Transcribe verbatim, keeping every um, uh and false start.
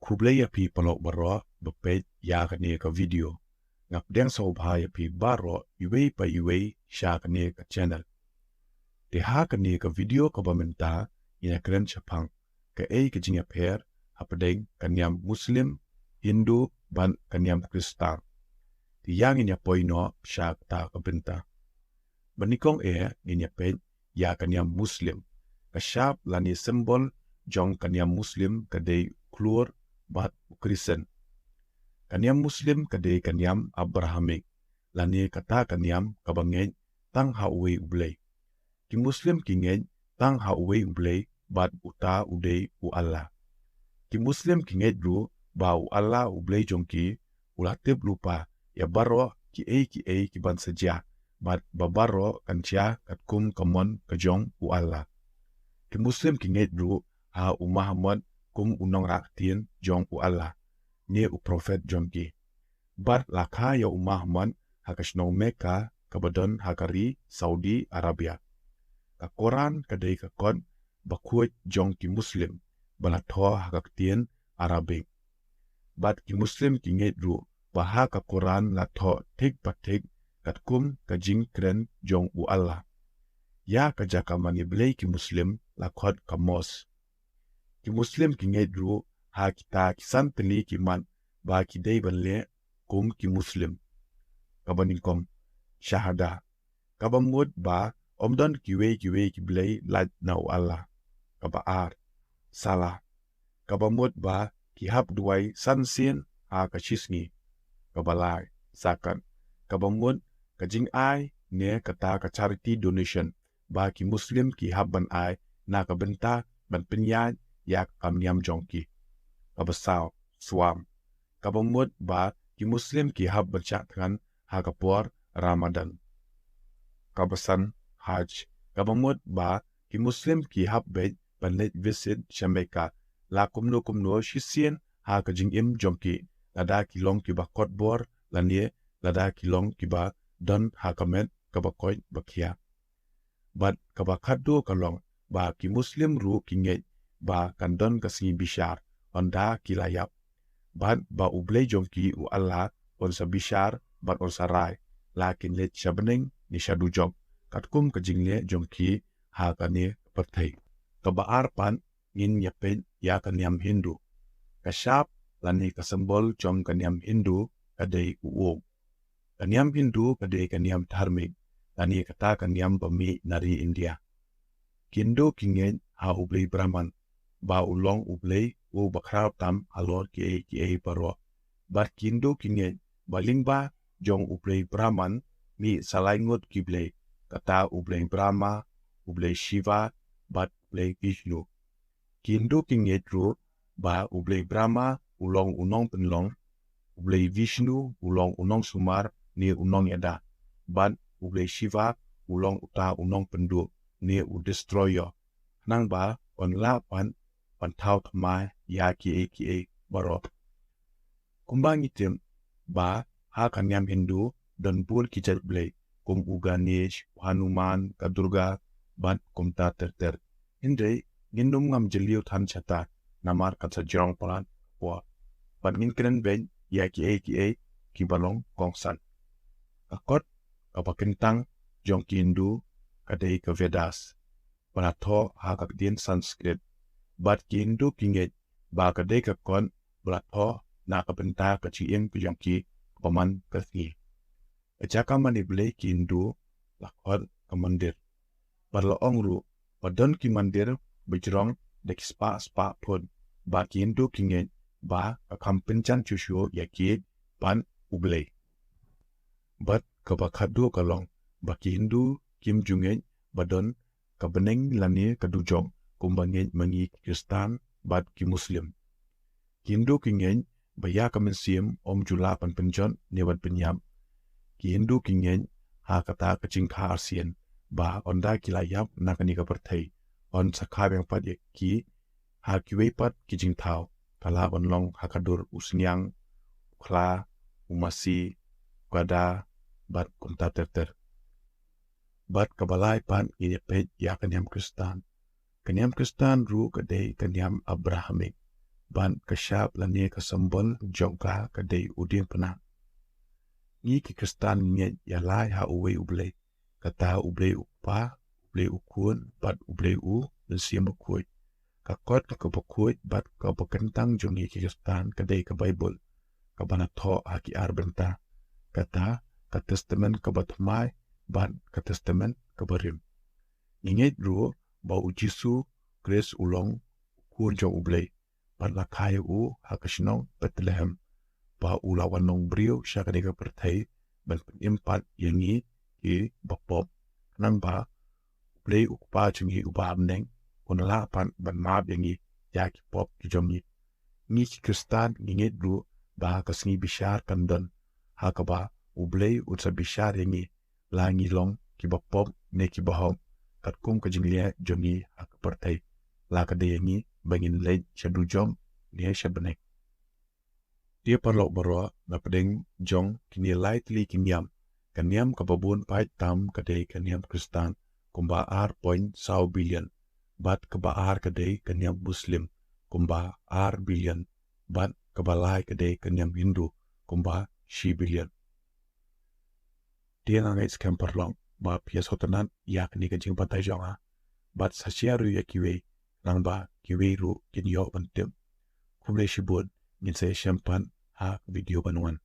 Khublei ïa phi paralok baroh ba peit ïa kane ka video. Nga pdiang sngewbha ïa phi baroh iwei pa iwei sha kane ka channel. Te ha kane ka video kaba mynta ngin ïa kren shaphang kaei ka jingïapher hapdeng ka niam Muslim, Hindu bad ka niam Khristan. Te ïa ngin ïa poi noh sha kata ka bynta. Ba nyngkong eh ngin ïa peit ïa ka niam Muslim. Ka shap lane symbol jong ka niam Muslim ka dei u khlur bad u crescent. Ka niam Muslim ka dei ka niam Abrahamic, lane kata ka niam kaba ngeit tang ha uwei U Blei. Ki Muslim ki ngeit tang ha uwei U Blei bad uta u dei u Allah. Ki Muslim ki ngeit ruh ba u Allah U Blei jong ki u la tip lypa ïa baroh kiei kiei kiban sa jia bad ba baroh kan jia katkum ka mon ka jong u Allah. Ki Muslim ki ngeit ruh ha u Muhammad kum u nongrah ktien jong u Allah ne u prophet jong ki. Bad la kha ïa u Muhammad ha ka shnong Mecca kaba don ha ka ri Saudi Arabia. Ka Quran ka dei ka kot bakhuid jong ki Muslim ba la thoh ha ka ktien Arabic. Bad ki Muslim ki ngeit ruh ba ha ka Quran la thoh thik pa thik katkum ka jingkren jong u Allah. Ïa ka jaka mane Blei ki Muslim la khot ka mosque. Ki Muslim ki ngeit ruh ha kita ki san tylli ki mat ba ki dei ban leh kum ki Muslim. Kaba nyngkong, shahada. Kaba mut ba ym don kiwei kiwei ki blei lait na u Allah. Kaba ar, salah. Kaba mut ba ki hap duwai san sien ha ka shisngi. Kaba lai, zakat. Kaba mut ka jingai ne kata ka charity donation ba ki Muslim ki hap ban ai na ka bynta ban pynïaid ïa ka kam niam jong ki. Kaba saw, sawm. Kaba mut ba ki Muslim ki hap ban shah thngan ha ka por Ramadan. Kaba san, hajj. Kaba mut ba ki Muslim ki hap beit ban leit visit sha Mecca la kumno kumno shisien ha ka jingim jong ki, lada ki long kiba kot bor lane lada ki long kiba don ha ka met kaba koit ba khiah. Bad kaba khatduh ka long ba ki Muslim ruh ki ngeit ba kan don ka sngi bishar ynda ki la ïap. Bad ba U Blei jong ki u Allah un sa bishar bad un sa rai la kin leit sha bneng ne sha dujok, katkum ka jingleh jong ki ha kane ka pyrthei. Kaba ar pat ngin ïa peit ïa ka niam Hindu. Ka shap lane ka symbol jong ka niam Hindu ka dei u ub. Ka niam Hindu ka dei ka niam dharmik lane kata ka niam ba mih na ri India. Ki Hindu ki ngeit ha U Blei Brahman ba u long U Blei uba khraw tam halor kiei kiei baroh. Bad ki Hindu ki ngeit ba lyngba jong U Blei Brahman mih sa lai ngut ki blei, kata U Blei Brahma, U Blei Shiva bad U Blei Vishnu. Ki Hindu ki ngeit ruh ba U Blei Brahma u long u nongpynlong, U Blei Vishnu u long u nongsumar ne u nongïada, bad U Blei Shiva u long uta u nongpynduh ne u destroyer, khnang ba un lah ban pynthaw thymmai ïa kiei kiei baroh. Kumba ngi tip ba ha ka niam Hindu don bun ki jait blei kum u Ganesh, u Hanuman, ka Durga bad kumta ter ter. Hynrei ngin ym ngam jylliew than shata namar kan sa jrong palat ka por. Bad ngin kren beit ïa kiei kiei kiba long kongsan. Ka kot kaba kyntang jong ki Hindu ka dei ka Vedas, ba la thoh ha ka ktien Sanskrit. Bad ki Hindu ki ngeit ba ka dei ka kot ba la thoh na ka bynta ka jingim ka jong ki kaba man ka sngi. Ka jaka mane blei ki Hindu la khot ka mandir. Bad la ong ruh ba don ki mandir ba jrong da ki spah spah phut, ba ki Hindu ki ngeit ba ka kham pynjan shuh shuh ïa ki bad U Blei. Bad kaba khatduh ka long ba ki Hindu kim ju ngeit ba don ka bneng lane ka dujok kumba ngeit ma ngi ki Khristan bad ki Muslim. Ki Hindu ki ngeit ba ïa ka mynsiem ym ju lah ban pynjot ne ban pynïap. Ki Hindu ki ngeit ha kata ka jingkha arsien ba ynda ki la ïap na kane ka pyrthei, yn sa kha biang pat ïa ki ha kiwei pat ki jingthaw, ka lah ban long ha ka dur u sniang, u khla, u masi, u kada bad kumta ter ter. Bad kaba lai pat ngin ïa peit ïa ka niam Khristan. Ka niam Khristan ruh ka dei ka niam Abrahamic. bad ka shap lane ka symbol jong ka ka dei u diengphna. Ngi ki Khristan ngi ngeit ïa lai ha uwei U Blei, kata U Blei U Kpa, U Blei U Khun bad U Blei U Mynsiem Bakhuid. Ka kot kaba khuid bad kaba kyntang jong ngi ki Khristan ka dei ka Baibl, kaba la thoh ha ki ar bynta, kata ka Testament kaba Thymmai bad ka Testament kaba Rim. Ngi ngeit ruh ba U Jisu Khrist u long u Khun jong U Blei, bad la kha ïa u ha ka shnong Bethlehem, ba u la wan long briew sha kane ka pyrthei ban pynim pat ïa ngi ki bapop, khnang ba U Blei U Kpa jong ngi uba ha bneng un lah pat ban map ïa ngi ïa ki pop ki jong ngi. Ngi ki Khristan ngi ngeit ruh ba ka sngi bishar kan don, ha kaba U Blei un sa bishar ïa ngi, la ngi long ki bapop ne ki bahok, katkum ka jingleh jong ngi ha ka pyrthei. La ka dei ïa ngi ba ngin leit sha dujok ne sha bneng. Te paralok baroh, na pdeng jong kine lai tylli ki niam, ka niam kaba bun paid tam ka dei ka niam Khristan, kumba ar point saw billion, bad kaba ar ka dei ka niam Muslim, kumba ar billion, bad kaba lai ka dei ka niam Hindu, kumba shi billion. Te nga ngeit skhem paralok ba phi ïa sngewtynnat ïa kane ka jingbatai jong nga, bad sa share ruh ïa kiwei, khnang ba kiwei ruh kin ïoh ban tip. Khublei shibun, ngin sa ïashem pat ha ka video ban wan.